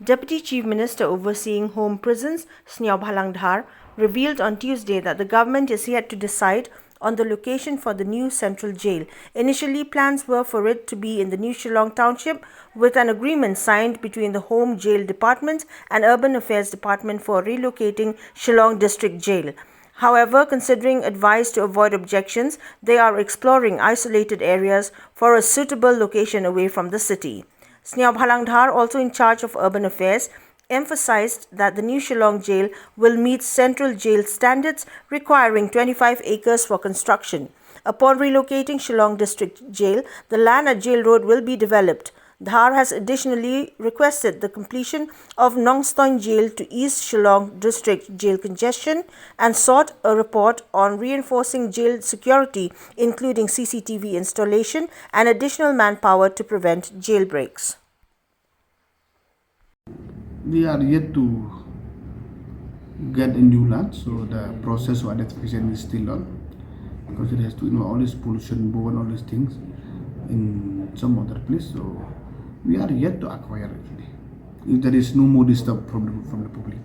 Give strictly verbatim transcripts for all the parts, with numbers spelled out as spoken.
Deputy Chief Minister overseeing Home Prisons, Sniawbhalang Dhar, revealed on Tuesday that the government is yet to decide on the location for the new central jail. Initially, plans were for it to be in the new Shillong township, with an agreement signed between the Home Jail Department and Urban Affairs Department for relocating Shillong District Jail. However, considering advice to avoid objections, they are exploring isolated areas for a suitable location away from the city. Sniawbhalang Dhar, also in charge of urban affairs, emphasized that the new Shillong jail will meet central jail standards, requiring twenty-five acres for construction. Upon relocating Shillong District Jail, the land at Jail Road will be developed. Dhar has additionally requested the completion of Nongstoin Jail to ease Shillong District jail congestion and sought a report on reinforcing jail security, including C C T V installation and additional manpower to prevent jailbreaks. We are yet to get a new land, so the process of identification is still on, because it has to involve all this pollution, bone, all these things in some other place. So we are yet to acquire, actually, if there is no more disturb from the, from the public.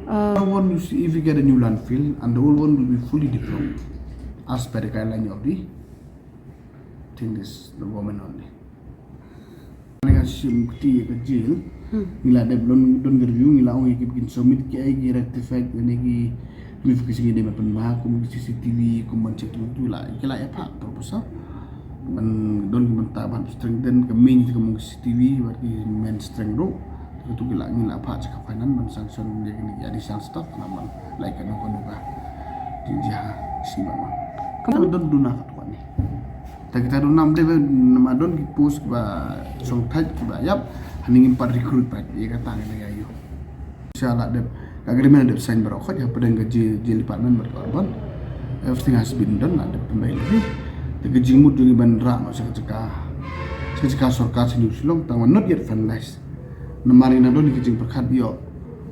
Uh, one, you see, if we get a new landfill, and the old one will be fully developed as per the guideline of the thing, this, the government only. Nga shim kti ka jail. Ngi la dep don don review, ngi la ong ki kin submit ki ai ki rectified ne ki modification ngi dep pynbha kum ki C C T V, kum ban check tu la ki la ep ha proposal. Ban don ki ban ta ban strengthen ka main ka mung C C T V, ban ki main strength ro. Ka tu ki la ngi la pha check finance ban sanction ne ki additional stuff na ban like ka no ka no ka. Ti jiha si ba man. Ka don duna ka tu ni. Ta kita don nam dei ba, nama don ki post ba song thait ba yap, hani ngim pat recruit pat, ye ka tang ne ya yo. Sha la dep, ka agreement dep sign baroh khot, ya pedang ka jail, jail department bar ka urban. Everything has been done, la dep pembai lagi. Ta ka jingmut jong i ban rah noh sha ka jaka, sha ka jaka sorkar sha New Shillong, tang ba not yet finalized. Namar ina don ka jingpyrkhat yo,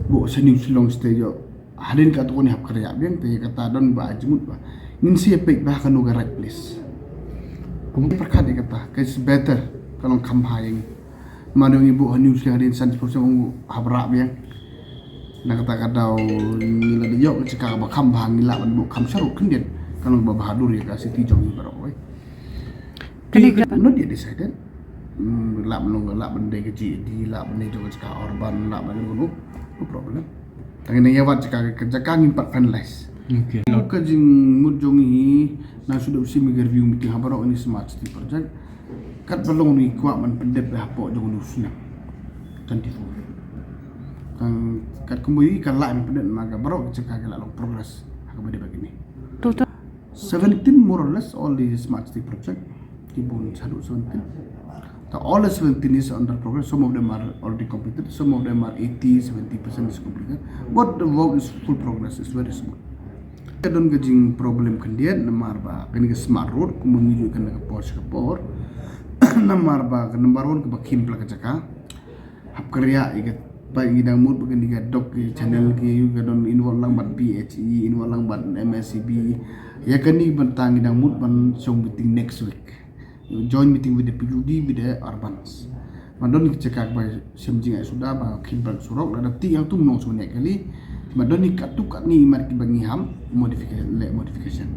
bo sha New Shillong state yo, hadien ka tu ni hap kyrïa biang te kata don ba jingmut ba ngin si pek ba kano ka right place. Kum pyrkhat ïa kata ka is better ka long kham bha ïa ngi. Ma dong ibu ha news ka hadien san spor sa ong hap rah biang. Na kata ka daw ngi la da ïoh ka jaka ba kham bha ngi la ban bu kham sharuk khyndiat ka long ba bahadur ïa ka city jong ngi baroh wei. Kani ka not yet decided. Hmm, lap long lap ban dei ka G A D, lap ban dei jong ka jaka urban, lap ban dei no, no problem. Tang ina ïa wat jaka ka jaka ngim pat finalize. Okay. Ka jingmut jong i na sudah usi mega review meeting ha baroh ini smart city project. Kat ba long ni kwah ban pyndep hapoh jong u snem. Twenty-four. Tang kat kumbu i ka la ban pyndep ma ka baroh jaka ka la long progress. Ha ka ba dei ba kini. Total seventeen more or less all the smart city project. Ki bun shaduh seventeen. The all the seventeen is under progress. Some of them are already completed. Some of them are eighty, seventy percent is completed. But the work is full progress. It's very smooth. Ka don ka jing problem khyndiat namar ba kani ka smart road kumba ngi ju kan ka por sha ka por. Namar ba ka number one ka ba khim pla ka jaka. Hap kyrïa i ka ba ngi dang mut ba kani ka dok ki channel ki ka don involve lang bad P H E, involve lang bad M S C B. Ïa kani ban tang ngi dang mut ban shong meeting next week. Joint meeting with the P W D, with the urbans. Ma don ki jaka ba shem jing ai suda ba khim ban surok la da ti yang tum nong sum ne kali. Ma don ni katu kani mar ki ba ngi ham modification le modification.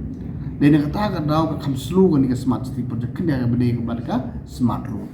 Dei na kata ka daw ka kham slow kani ka smart city project khyndiat ka ba dei ka bad ka smart road.